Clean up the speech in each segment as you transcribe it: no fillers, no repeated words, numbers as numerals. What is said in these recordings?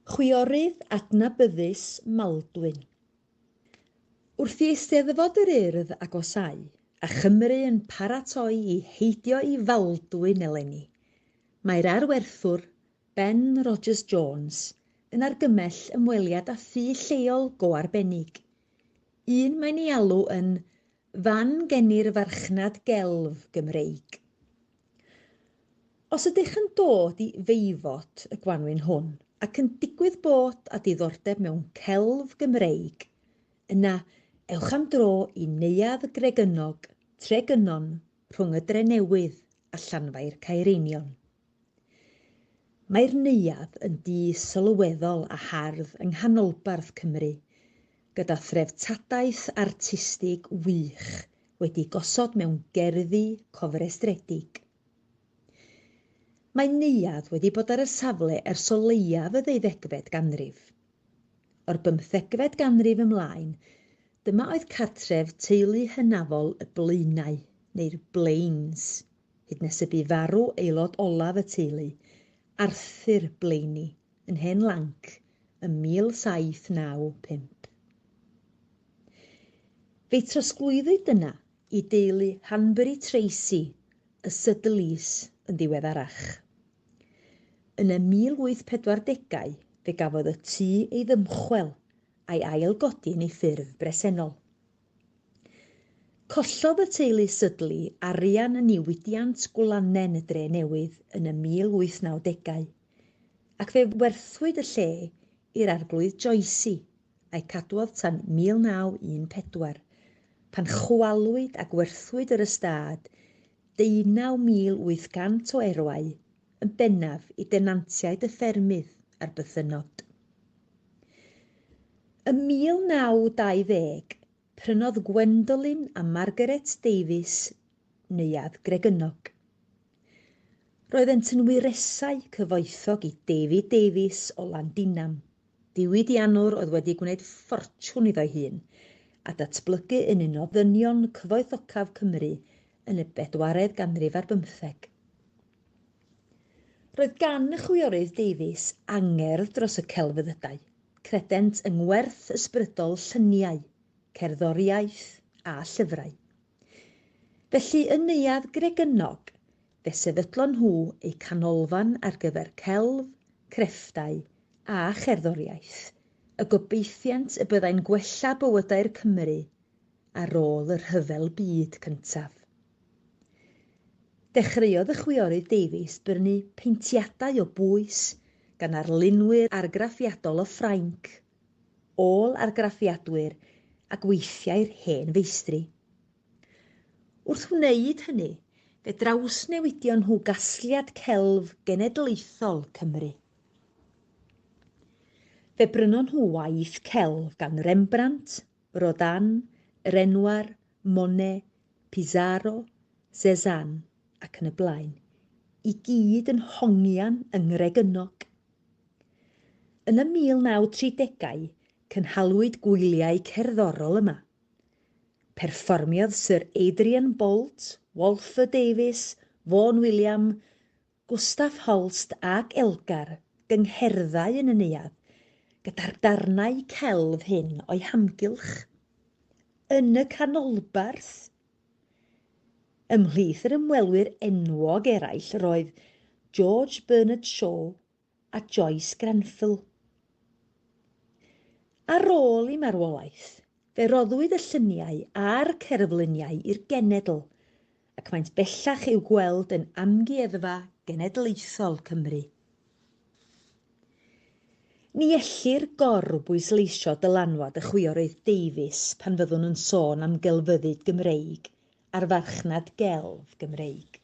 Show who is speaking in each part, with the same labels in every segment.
Speaker 1: Chwiorydd adnabyddus Maldwyn. Wrth i Eisteddfod yr Urdd agosáu, a Chymru yn paratoi i heidio i Faldwyn eleni, mae'r arwerthwr, Ben Rogers Jones, yn argymell ymweliad â thŷ lleol go arbennig, un mae'n ei alw yn 'Fan geni'r farchnad gelf Gymreig'. Os ydych yn dod i Feifod y gwanwyn hwn ac yn digwydd bod â diddordeb mewn celf Gymreig, yna ewch am dro i Neuadd Gregynog, Tregynon, rhwng y Drenewydd a Llanfair Caereinion. Mae'r neuadd yn dŷ sylweddol a hardd yng nghanolbarth Cymru, gyda threftadaeth artistig wych wedi gosod mewn gerddi cofrestredig. Mae neuadd wedi bod ar y safle ers o leiaf y ddeuddegfed ganrif. O'r bymthegfed ganrif ymlaen, dyma oedd cartref teulu hynafol y Blaenau, neu'r Blaines, hyd nes y bu farw aelod olaf y teulu, Arthur Blayney, yn hen lanc ym 1795. Fe'i trosglwyddwyd yna i deulu Hanbury Tracy, y Sudleys, yn ddiweddarach. Yn y 1840au fe gafodd y tŷ ei ddymchwel a'i ail-godi yn ei ffurf bresennol. Collodd y teulu Sudley arian yn niwydiant gwlanen y dre newydd yn y 1890au, ac fe werthwyd y lle i'r Arglwydd Joicey a'i cadwodd tan 1914, pan chwalwyd a gwerthwyd yr ystâd 19,800 o erwau, yn bennaf i denantiaid y ffermydd a'r bythynnod. Ym 1920, prynodd Gwendoline a Margaret Davies Neuadd Gregynog. Roeddent yn wyresau cyfoethog i David Davies o Landinam, diwydiannwr oedd wedi gwneud ffortiwn iddo'i hun a datblygu yn un o ddynion cyfoethocaf Cymru yn y bedwaredd ganrif ar bymtheg. Roedd gan y chwiorydd Davies angerdd dros y celfyddydau, credent yng ngwerth ysbrydol lluniau, cerddoriaeth a llyfrau. Felly yn Neuadd Gregynog, fe sefydlon nhw eu canolfan ar gyfer celf, crefftau a cherddoriaeth, y gobeithient y byddai'n gwella bywydau'r Cymry ar ôl y Rhyfel Byd Cyntaf. Dechreuodd y chwiorydd Davies brynu peintiadau o bwys gan arlunwyr argraffiadol o Ffrainc, ôl-argraffiadwyr a gweithiau'r hen feistri. Wrth wneud hynny, fe drawsnewidion nhw gasgliad celf genedlaethol Cymru. Fe brynon nhw waith celf gan Rembrandt, Rodin, Renoir, Monet, Pissarro, Cézanne ac yn y blaen, i gyd yn hongian yng Ngregynog. Yn y 1930au, cynhalwyd gwyliau cerddorol yma. Perfformiodd Syr Adrian Boult, Walter Davies, Vaughan William, Gustav Holst ac Elgar gyngherddau yn y neuadd, gyda'r darnau celf hyn o'i hamgylch. Yn y canolbarth! Ymhlith yr ymwelwyr enwog eraill roedd George Bernard Shaw a Joyce Grenfell. Ar ôl ei marwolaeth, fe roddwyd y lluniau a'r cerfluniau i'r genedl, ac maent bellach i'w gweld yn Amgueddfa Genedlaethol Cymru. Ni ellir gor-bwysleisio dylanwad y chwiorydd Davies pan fyddwn yn sôn am gelfyddyd Gymreig a'r farchnad gelf Gymreig.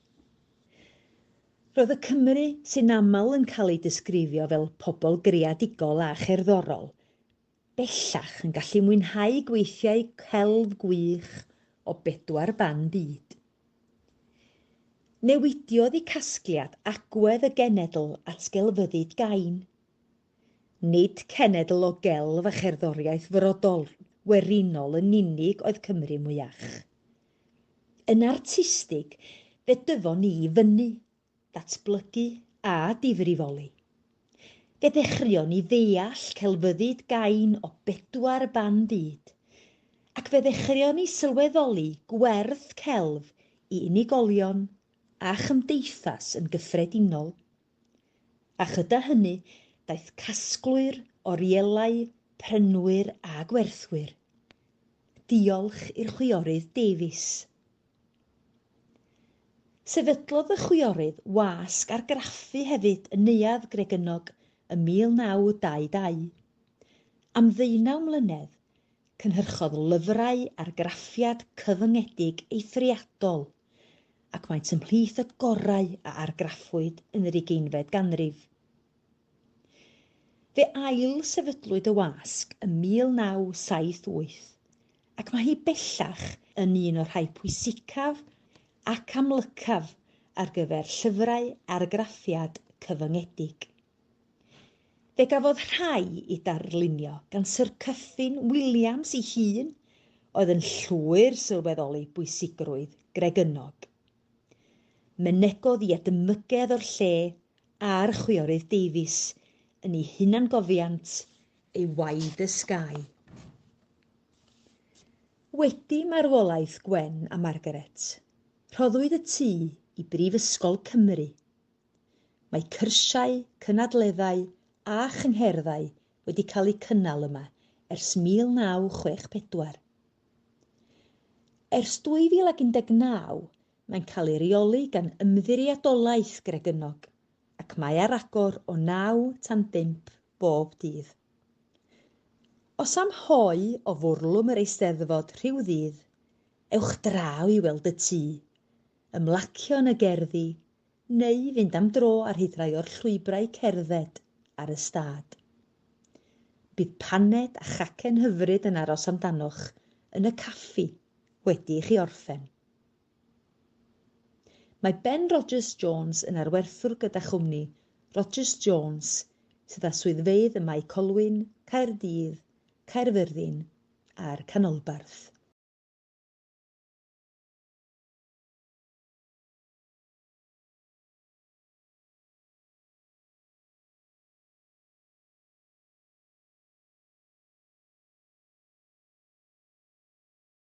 Speaker 1: Roedd y Cymry, sy'n aml yn cael eu disgrifio fel pobl greadigol a cherddorol, bellach yn gallu mwynhau gweithiau celf gwych o bedwar ban byd. Newidiodd eu casgliad agwedd y genedl at gelfyddyd gain. Nid cenedl o gelf a cherddoriaeth frodol, werinol yn unig oedd Cymru mwyach. Yn artistig, fe dyfon ni i fyny, datblygu a difrifoli. Fe ddechreuon ni ddeall celfyddyd gain o bedwar ban byd, ac fe ddechreuon ni sylweddoli gwerth celf i unigolion a chymdeithas yn gyffredinol. A chyda hynny, daeth casglwyr, orielau, prynwyr a gwerthwyr. Diolch i'r chwiorydd Davies. Sefydlodd y chwiorydd wasg argraffu hefyd yn Neuadd Gregynog ym 1922. Am ddeunaw mlynedd, cynhyrchodd lyfrau argraffiad cyfyngedig eithriadol, ac maent ymhlith y gorau a argraffwyd yn yr ugeinfed ganrif. Fe ail sefydlwyd y wasg ym 1978, ac mae hi bellach yn un o'r rhai pwysicaf ac amlycaf ar gyfer llyfrau argraffiad cyfyngedig. Fe gafodd rhai eu darlunio gan Syr Kyffin Williams ei hun, oedd yn llwyr sylweddoli bwysigrwydd Gregynog. Mynegodd ei edmygedd o'r lle a'r chwiorydd Davies yn ei hunangofiant A Wider Sky. Wedi marwolaeth Gwen a Margaret, rhoddwyd y tŷ i Brifysgol Cymru. Mae cyrsiau, cynadleddau a chyngherddau wedi cael eu cynnal yma ers 1964. Ers 2019, mae'n cael ei reoli gan Ymddiriedolaeth Gregynog ac mae ar agor o 9 tan 5 bob dydd. Os am hoe o fwrlwm yr Eisteddfod rhyw ddydd, ewch draw i weld y tŷ, ymlacio yn y gerddi, neu fynd am dro ar hyd rai o'r llwybrau cerdded ar y stad. Bydd paned a chacen hyfryd yn aros amdanoch yn y caffi wedi i chi orffen. Mae Ben Rogers Jones yn arwerthwr gyda chwmni Rogers Jones sydd â swyddfeydd ym Mae Colwyn, Caerdydd, Caerfyrddin a'r Canolbarth.